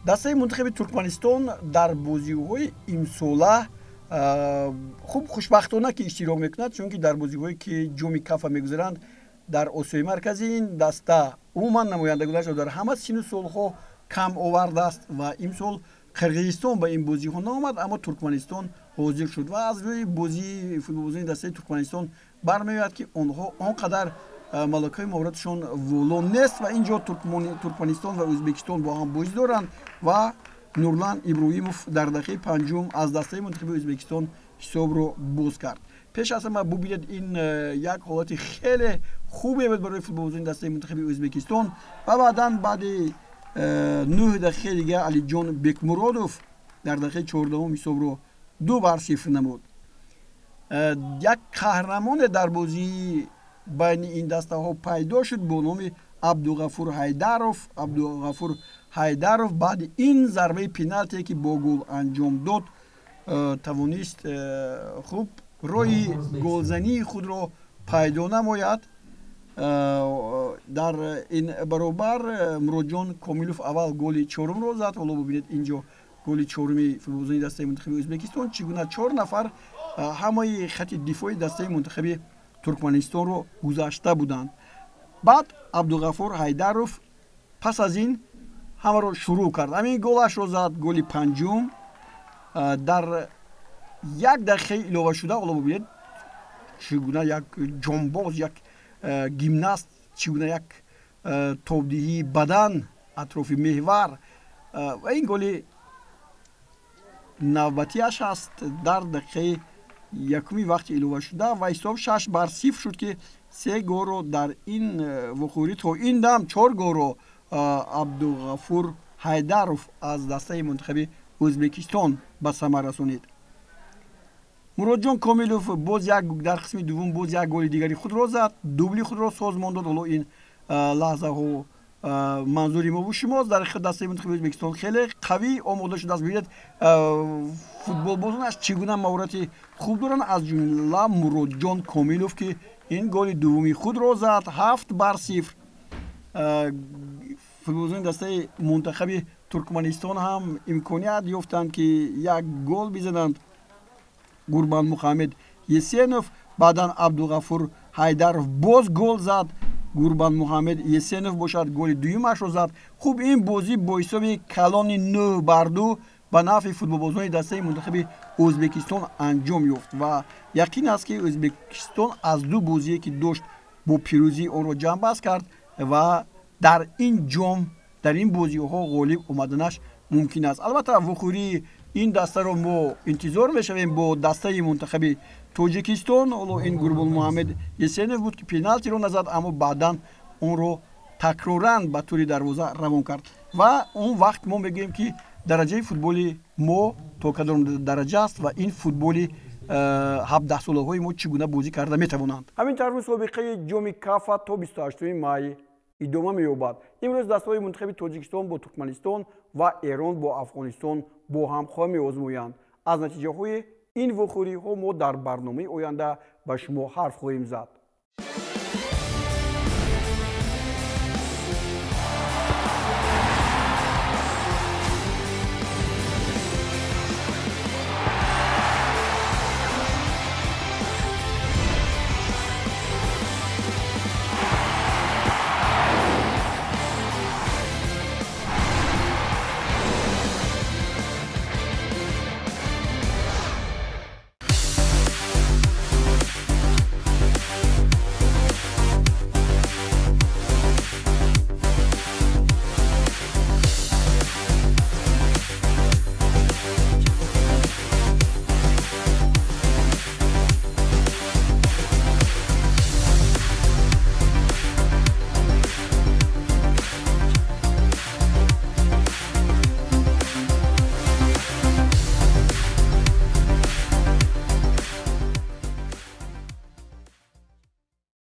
Дастаи мунтахаби Туркманистон дар бозиҳои имсола хуб, хушбахтона, ки иштирок мекунад, чунки дар бозиҳое, ки Ҷоми Кафа мегузаранд дар Осиёи Марказӣ, ин даста умуман намояндагонашро дар ҳама сину солҳо кам овардааст. Ва имсол Қирғизистон ба ин бозиҳо наомад, аммо Туркманистон ҳозир шуд. Ва аз рӯи бозии футболбозони дастаи Туркманистон бармеояд, ки онҳо он қадар малакаи маҳоратшон воло нест. Ва ин ҷо Туркманистон ва Ӯзбекистон бо ҳам бозӣ доранд ва Нурлан Иброҳимов дар дақиқаи панҷум аз дастаи мунтахаби Ӯзбекистон ҳисобро боз кард. Пеш аз ҳама бубинед, ин як ҳолати хеле хубе буд барои футболбозони дастаи мунтахаби Ӯзбекистон. Ва баъдан, баъди 9 дақиқаи дига, Алиҷон Бекмуродов дар дақиқаи 14-ум ҳисобро 2-0 намуд. Як қаҳрамоне дар бозии байни ин дастаҳо пайдо шуд бо номи Абдуғафур Ҳайдаров. Абдуғафур Ҳайдаров баъди ин зарбаи пеналтие, ки бо гол анҷом дод, тавонист хуб роҳи голзании худро пайдо намояд. Дар ин баробар Муроҷон Комилов аввал голи чорумро зад. Ҳоло бубинед, ин ҷо голи чоруми футболбозони дастаи мунтахаби Ӯзбекистон, чӣ гуна чор нафар ҳамаи хати дифои дастаи мунтахаби Туркманистонро гузашта буданд. Баъд Абдуғафур Ҳайдаров пас аз ин ҳамаро шурӯъ кард, ҳамин голашро зад, голи панҷум дар як дақиқаи иловашуда. Ҳоло бубинед, чӣ гуна як ҷонбоз, як гимнаст, чӣ гуна як тобдиҳии бадан атрофи меҳвар. Ва ин голи навбатиаш аст дар дақиқаи якуми вақти иловашуда ва ҳисоб 6-0 шуд, ки се голро дар ин вохӯрӣ, то ин дам чор голро Абдуғафур Ҳайдаров аз дастаи мунтахаби Ӯзбекистон ба самар расонид. Муроҷон Комилов боз як дар қисми дуввум боз як голи дигари худро зад, дубли худро созмон дод. Ҳоло ин лаҳзаҳо манзури мову шумост. Дар дастаи мунтахаби Ӯзбекистон хеле қавӣ омода шудааст. Бибинед, футболбозонаш чӣ гуна маҳорати хуб доранд, аз ҷумла Муроҷон Комилов, ки ин голи дуввуми худро зад, 7-0. Футболбозони дастаи мунтахаби Туркманистон ҳам имконият ёфтанд, ки як гол бизананд: Гурбан Мухаммед Есенов, баъдан Абдуғафур Ҳайдаров боз гол зад, Гурбан Муҳаммед Есенов бошад, голи дуюмашро зад. Хуб, ин бозӣ бо ҳисоби калони 9-2 ба нафъи футболбозони дастаи мунтахаби Ӯзбекистон анҷом ёфт. Ва яқин аст, ки Ӯзбекистон аз ду бозие, ки дошт, бо пирӯзӣ онро ҷамъбаст кард ва дар ин ҷом, дар ин бозиҳо ғолиб омаданаш мумкин аст. Албатта, вохӯрии ин дастаро мо интизор мешавем бо дастаи мунтахаби Тоҷикистон. Ҳоло ин Гурбонмуҳаммед Есенов буд, ки пеналтиро назад, аммо баъдан онро такроран ба тури дарвоза равон кард. Ва он вақт мо мегӯем, ки дараҷаи футболи мо то кадом дараҷа аст ва ин футболи 17-солаҳои мо чӣ гуна бозӣ карда метавонанд. Ҳамин тавр, мусобиқаи Ҷоми Кафа то 28 май идома меёбад. Имрӯз дастаҳои мунтахаби Тоҷикистон бо Туркманистон ва Эрон бо Афғонистон бо ҳам хоҳ меозмоянд. Аз натиҷаҳои ин вохӯриҳо мо дар барномаи оянда ба шумо ҳарф хоҳем зад.